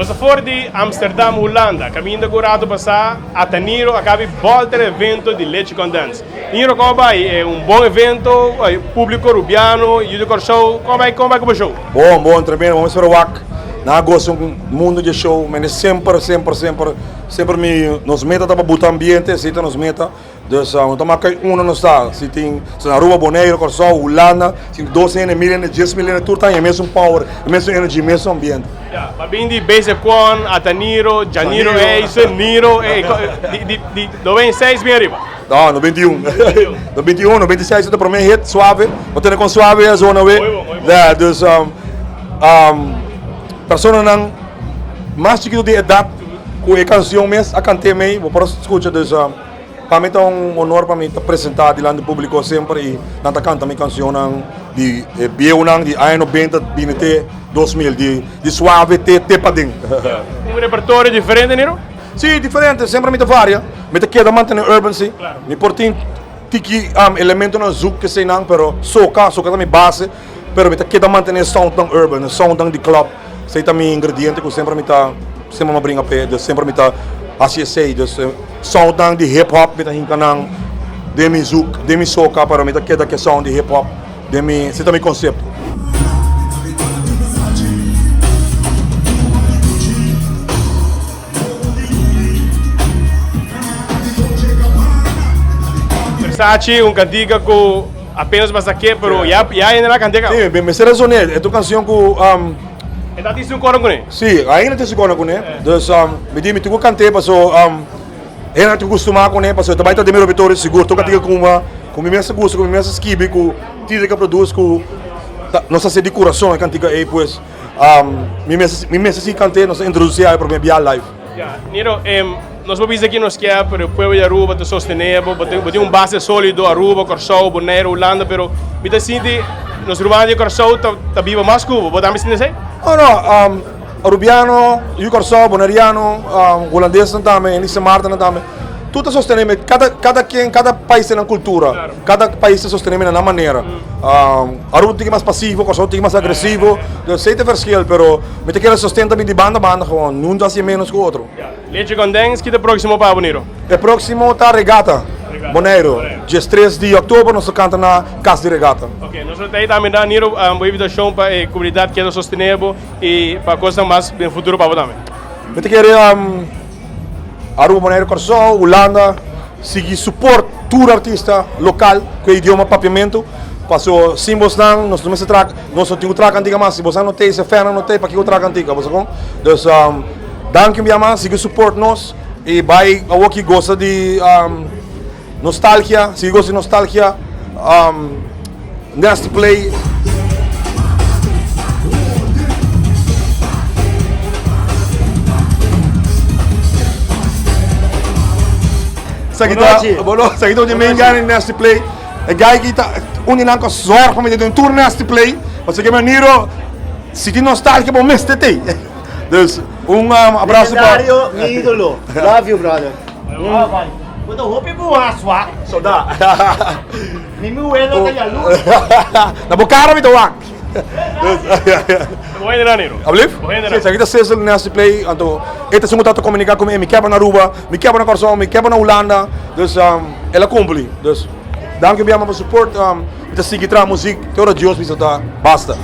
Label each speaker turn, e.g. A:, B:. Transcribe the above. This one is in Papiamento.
A: Nos ta for di Amsterdam, Hulanda, kaminda ku rato pasá Ata Niro a kabi bòlter evento di Leche con Dance. Niro, komo bai? E un bon evento, públiko rubiano, yu di Kòrsou, komo bai, komo bai ku bo show?
B: Bon, bon, tremendo. Bo mester wak nan a gosa un mundu dje show. Mende semper, semper, semper, semper mi nos meta ta pa buta ambiente, esei ta nos meta. Dus no ta maka unda nos ta, si tin si na Aruba, Boneiru, Kòrsou, Hulanda, si tin dos hende, mil hende, dies mil hende, tur ta haña e mesun power, e mesun energy, e mesun ambiente.
A: Ya, pa bin di Basic One, Ataniro, Janiro, Eise, Niro, di di di 96 bin ariba.
B: No, 91. 91, 96 ta prome hit, Suave. Bo tene kon Suave a zona we. Ya, dus personanan mas chikitu di edat ku e kansion mes a kant'é mei, bo por a skucha dus. Pa mi ta un honor pa mi ta presenta dilanti publico semper y nan ta canta mi cancionnan di e bieunan di aña nobenta bini te 2000, di suave te te paden.
A: Un repertorio diferente, Niro?
B: Si, diferente, semper mi ta varia. Mi ta keda mantene urban si. Mi por tin tiki elementonan zoek keseinan, pero soca, soca ta mi base, pero mi ta keda mantene soundnan urban, soundnan di club. Esei ta mi ingrediente ku semper mi ta semper mi a bringa p'e, dus semper mi ta hasi esei. Dus soundnan di hip hop mi ta hinka nan den mi zoek, den mi soka, pero mi ta keda ku e sound di hip hop den mi, esei ta mi konsepto.
A: Versace, un kantika ku apenas basta ke, pero ya ya hende la kant'é kaba.
B: Sí, mester resoné. E ta un kansion ku.
A: E ta tin su kòrda kuné.
B: Sí, ainda tin su kòrda kuné. Dus mi di mi tin ku kant'é paso hende tin ku kustumá kuné paso e ta bai ta den mi repertorio sigur. Ta un kantika ku ku mi mes a gusta, ku mi mes a skibi, ku Tite a produce, ku nos a hasi di kurason e kantika ei pues. Mi mester mi mester sigui kant'é, nos a introducí a e promé bia live.
A: Ya, Niro, nos por bisa ki nos kier, pero e pueblo di Aruba ta sostené bo, bo tin bo tin un base sólido, Aruba, Kòrsou, Boneiru, Hulanda, pero mi ta sinti nos rumannan di Kòrsou ta ta biba mas ku bo, bo tambe sinti esei?
B: No, no, Arubiano, yu Kòrsou, Boneriano, Hulandesnan tambe, hende di Sint Maartennan tambe, tur ta sostené mi, kada kada ken, kada pais tin nan kultura. Kada pais ta sostené mi na nan manera. Aruba tin mas pasivo, Kòrsou tin mas agresivo. Dus esei ta e verschil, pero mi ta kere sosten tambe di banda banda gewoon. Nun ta hasi ménos ku otro.
A: Leche Condens, ki ta e próksimo pa bo, Niro?
B: E próksimo ta Regata, Boneiru. Diestres di òktober nos ta kanta na Kas di Regata.
A: Ok, nos lo ta ei tambe da, Niro, bo invitashon pa e komunidat keda sostené bo i pa kosnan mas den futuro pa bo tambe.
B: Mi ta kere Aruba, Boneiru, Kòrsou, Hulanda sigui support tur artista lokal ku e idioma papiamentu. Paso sin bosnan nos no mester traha, nos no tin ku traha kantika mas. Si bosnan no tei, si e fènnan no tei, pakiko traha kantika? Bo sa kon? Dus danki un bia mas, sigui support nos i bai awoki gosa di nostalgia, sigui gosa di nostalgia. Nasty Play. Esaki ta, bueno, esaki ta un di main guy den Nasty Play. E guy ki ta un di nan ku a zorg pa mi den tur Nasty Play. Pasobra ke manera si tin nostalgia bo mester tei. Dus un abraso pa.
C: Legendario, mi idolo. Love you brother. Bo ta hopi buha swa.
B: Soda.
C: Mi muwelo ta yaluz.
B: Na bo cara mi ta wak.
A: Bo hende na Nero.
B: Ablief?
A: Bo hende na.
B: Si, esaki ta Cecil Nasty Play. Anto e ta esun ku ta komunika ku mi. Mi keba na Aruba, mi keba na Kòrsou, mi keba na Hulanda. Dus el a kumpli. Dus danki biaha pa support. Mi ta sigui traha muzik te ora Dios bisa ta basta.